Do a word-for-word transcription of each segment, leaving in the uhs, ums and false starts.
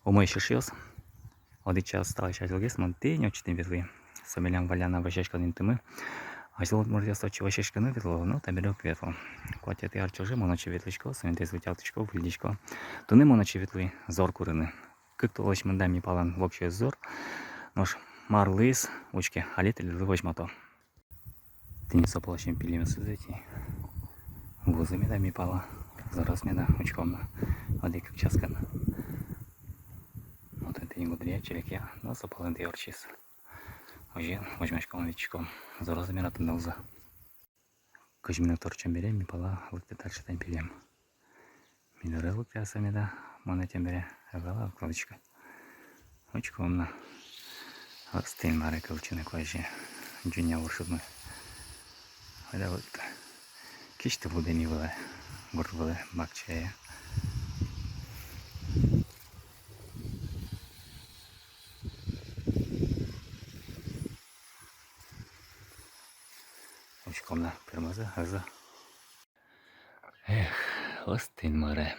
Умой эшъёс, одӥг час талэсь азьлогес мон тӥни отчы тӥни ветлӥ. Со милям Валяна вӧсяськон интымы. Азьло удмуртъёс отчы вӧсяськыны ветло, но табере уг ветло. Куатетӥ ар ӵоже мон отчы ветлӥсько, со интыез утялтӥсько, выльдӥсько. Туннэ мон отчы ветлӥ зор курыны. Кык толэзь мында ми палан воксё ӧз зор. Нош мар луиз, учке, али тӥледлы возьмато. Тӥни со паласен пилемъёсыз ӧти. Вузы меда ми пала, зораз меда, учком на. Одӥг-кык час кадь. Вот это тӥни гудыръя, черекъя, но со палан тӥни ортчиз. Озьыен, возьмаськом, витиськом. Зораз меда, туннэ вузы. Кызь минут ортчем бере ми пала лыктэ таӵе тань пилем. Ми доры лыктэ со меда, мон ӧтем бере, ӧвӧл-а, кылӥсько. Учком на. Ӧз тӥни мар-а, кылчинэ куазе. Ӟуня воршудмы. Ойдо лыктэ. Кисьтэ вуды ми вылэ, гурт вылэ, бакчае. Учком на, пӧрмоз-а, ӧз-а. Эх, ӧз тӥни мар-а,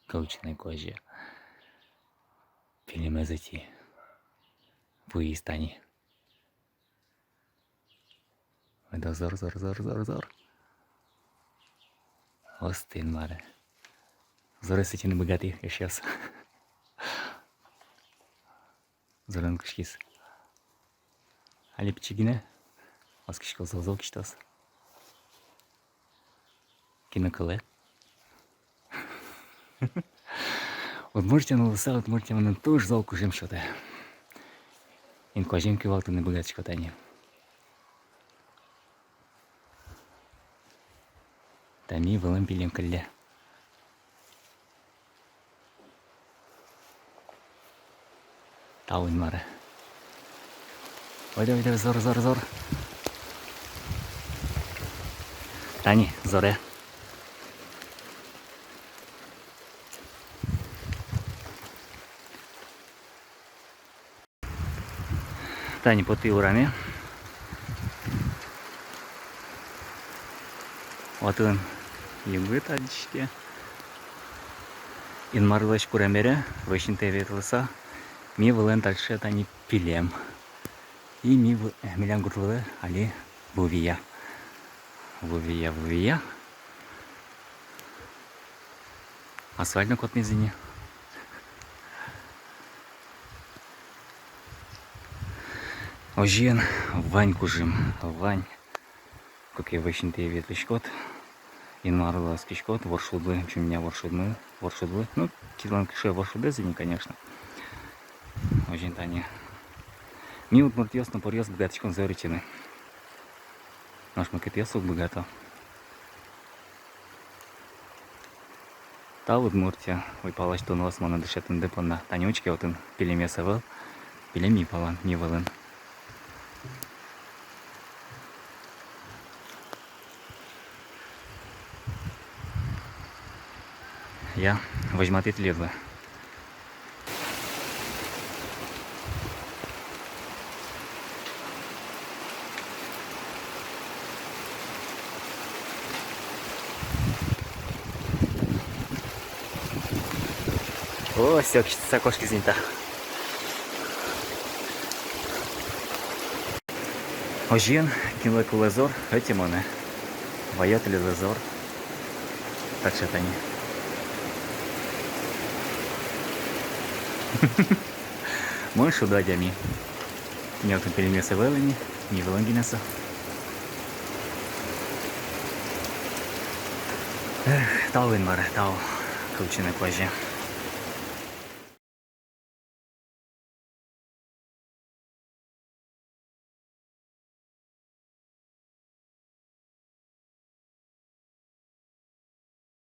кылчинэ куазе. Пилемез ӧти вуиз тани. Ойдо зор, зор, зор, зор, зор. Ӧз тӥни мар-а. Зорез сӥтьыны быгатӥ, эшъёс. Зорен кышкиз. Али пичи гинэ, оскисько, зол-зол кисьтоз. Кинэ кылэ. Удмуртиын улыса, Удмуртия мыным туж зол кужым сётэ. Инкуазем кивалтыны быгатӥсько тани. Та ми вылын пилем кылле. Тау, Инмаре. Ойдо, ойдо, зор, зор, зор. Тани, зоре. Тани потӥ ураме. Отын югыт адӟиське. Инмарлэсь курем бере, вӧсь интые ветлыса, ми вылын таӵе тани пилем. И ми вы-, э, милям гурт вылэ али ву вия. Ву вия, ву вия. Асфальт но котмиз ини. Озьыен, вань кужым, вань. Куке вӧсь интые ветлӥськод, Инмарлы оскиськод, воршудлы, ӟуня воршудлы, воршудлы. Ну, кинлэн ке шуэ воршудэз ини, конечно. Озьыен тани. Ми, удмуртъёс но, поръёс, быгатӥськом зоритьыны. Нош мукетъёс уг быгато. Тау, Удмуртия, уйпалась тунос монэ дышетонды понна. Тани учке, отын пилемъёс ӧвӧл. Пилем ми палан, ми вылын. Я, возьматӥ тӥледлы. О, всё, кисьтыса кошкиз ини та. Озьыен, кинлы кулэ зор, ӧте монэ. Ваё тӥледлы зор. Таӵе тани. Мон шудо адями. Тӥни отын пилемъёс ӧвӧл ини, ми вылын гинэ со. Эх, тау, Инмаре, тау, кылчинэ куазе.